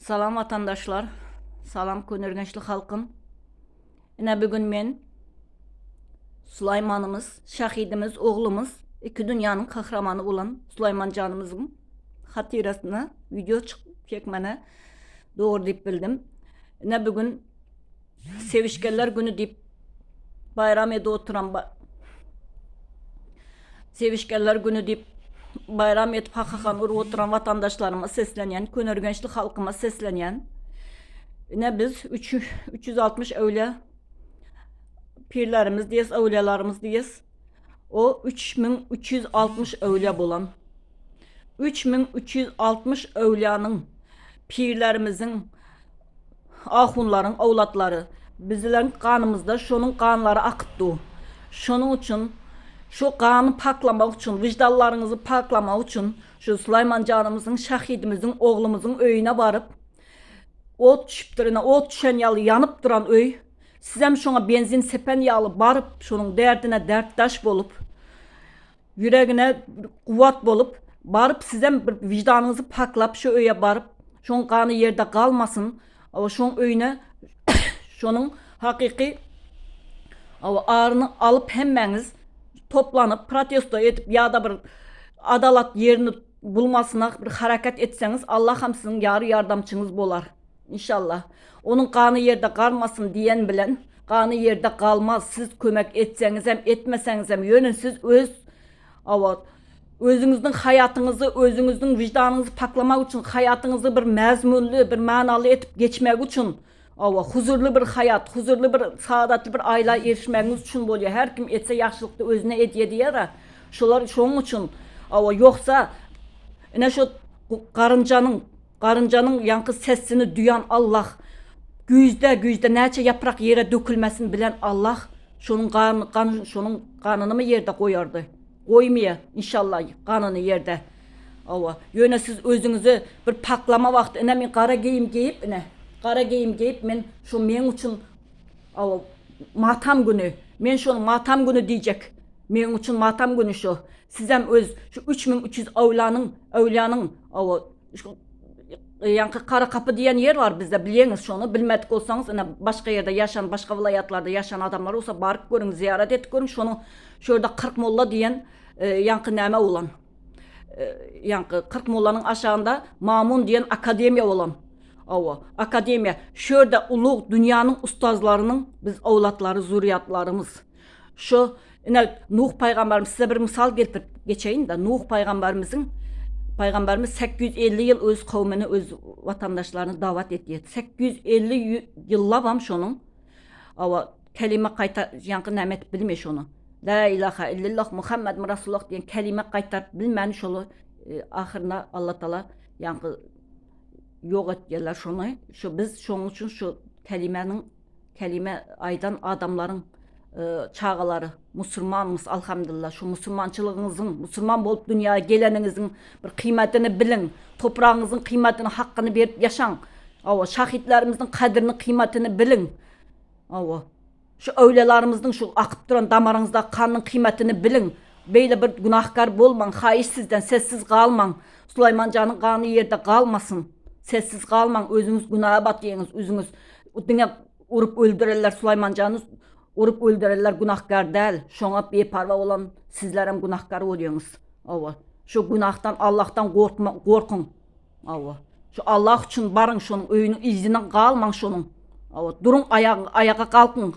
Salam watandaşlar, salam Köneürgençli halkym. Ine bu gün men Sulaýmanymyz, şahidimiz, oglumyz, iki dünýäniň kahremany bolan Sulaýman janymyzyň hatyrasyna wideo çekmene dogry diýip bildim. Ine bu gün Sevişgenler günü diýip baýram edip oturan Sevişgenler günü diýip baýram edip hakakan urup oturan watandaşlaryma seslenýän, köneürgençli halkyma seslenýän. Ine biz 3 360 öwlüýä pirlerimiz diýes, öwlüýalarymyz diýes. O 3360 öwlüýä bolan 3360 öwlüýanyň pirlerimiziň Ahunlaryň owlatlary. Bizleň ganymyzda şonuň ganlary akyp dur. Şonuň üçin şu gany paklamak üçin, wyždanlaryňyzy paklamak üçin şu Sulaýman janymyzyň, şahidimiziň, oglumyzyň öýüne baryp, ot düşüpdir, ine ot düşen ýaly ýanyp duran öý, sizem şoňa benzin sepen ýaly baryp, şonuň derdine dertdaş bolup, Ýüregine kuwwat bolup, baryp sizem bir wiždanyňyzy paklap şu öýe baryp, şoň gany ýerde galmasyn, hawa şoň öýüne şonuň hakyky hawa aryny alyp hemmäňiz toplanyp protesto edip ýa-da bir adalat ýerini bulmasyna bir harakat etseňiz Allah hem siziň ýary ýardamçyňyz bolar. Inşallah. Onuň gany ýerde galmasyn diýen bilen gany ýerde galmaz siz kömek etseňizem etmeseňizem ýöne siz öz awa özüňizniň haýatyňyzy özüňizniň wyždanyňyzy paklamak üçin haýatyňyzy bir mäzmunly bir manaly edip geçmek üçin awa huzurly bir haýat huzurly bir saadatly bir aýla erişmegiňiz üçin bolýar her kim etse ýagşylykda özüne edýä diýýär şolar şonuň üçin awa ýogsa ine şu garynjanyň Garynjanyň ýaňky sesini duýan Allah, güýzde, güýzde näçe ýaprak ýere dökülmesin bilen Allah şonuň gany, gan, şonuň ganynymy ýerde goýardy. Goýmaýa, inşallah, ganyny ýerde. Hawa, ýöne siz özüňizi bir paklama wagty, ine men gara geýim geýip, ine, gara geýim geýip men şu meň üçin, hawa, matam güni, men şony matam güni diýjek. Meň üçin matam güni şu. Sizem öz şu 3300 öwlanyň, öwlýanyň, hawa, Şu ýaňky Kara kapy diýen ýer bar bizde bilýäňiz şony bilmedik bolsaňyz ine başga ýerde ýaşan başga welaýatlarda ýaşan adamlar bolsa baryp görüň zyýarat edip görüň şonuň şu ýerde 40 molla diýen e, ýaňky näme bolan e, ýaňky 40 mollanyň aşagynda Mamun diýen akademiýa bolan Awa, akademiýa. Şu ýerde ulug dünýäniň ustazlarynyň biz owlatlary, zürýatlarymyz. Şu ine Nuh paýgambarymyz size bir mysal getirip geçeýin-de. Nuh paýgambarymyzyň paýgambarymyz 850 ýyl öz kowumyny, öz watandaşlaryny dawat etýär. 850 ýyllabam şonuň awa kelime gaýta ýaňky näme edip bilmeýär şony. La ilaha illallah Muhammed Rasulullah diýen kelime gaýtaryp bilmän şoly e, ahyrynda Allah Taala ýaňky ýok etýärler şony. Şu biz şonuň üçin şu kelimäniň Kelime aýdan adamlaryň çagalary musurmanmys alhamdulillah şu musurmançylygyňyzyň musurman bolup dünýä geleniňiziň bir kyýmatyny biliň topragyňyzyň kyýmatyny hakkyny berip ýaşaň hawa şahitlerimiziň kadyryny kyýmatyny biliň hawa şu öwlüýalarymyzyň şu akyp duran damaryňyzdaky kanyň kyýmatyny biliň beýle bir günahkar bolmaň haýyş sizden sessiz galmaň Sulaýmanjanyň gany ýerde galmasyn sessiz galmaň özüňiz günä batýaňyz üzüňiz Diňe urup öldürenler Sulaýmanjany urup öldürenler günahkar däl. Şoňa beparwa bolan sizlerem günahkar bolýaňyz. Hawa. Şu günahdan Allahdan gorkma gorkuň. Hawa. Şu Allah üçin baryň şonuň öýüniň yzyna galmaň şonuň. Hawa, duruň aýaga aýaga galkyň.